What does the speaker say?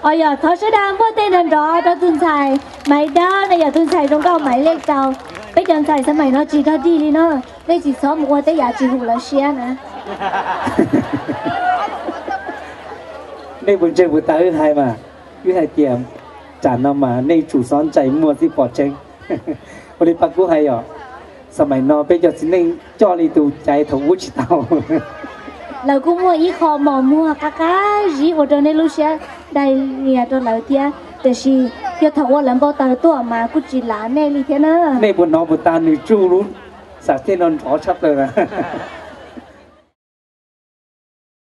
Os, yog thov sawv daws npuaj tej nrov nrov rau tus ntxhais Maiv Dawb no, yog tus ntxhais zoo nkauj Maiv Lej Tau. Peb cov ntxhais xav maim no tsis dog dig li no, nej tsis txhob mus ua tej yam tsis hum lawv siab na. Nej puas ntseeg puas tas wb hais mas, wb hais tias tsam no mas nej tsum xob ntsais muag xwb pom tseeb. Ua li Paj Kub hais yom, xav maim no peb cov txiv neej coj li tus caiv thaum ub tsis tau. Lawv kuj muaj ib qho mos muag qab qab zib ua rau nej lub siab dai nias rau lawv thiab, tiam sis yog thaum ua lawv npau taws tuaj mas kuj tsis lav nej li thiab na. Nej puas hnov puas tas nws tsuj lub xav thiaj no nrov tshaj plaws na.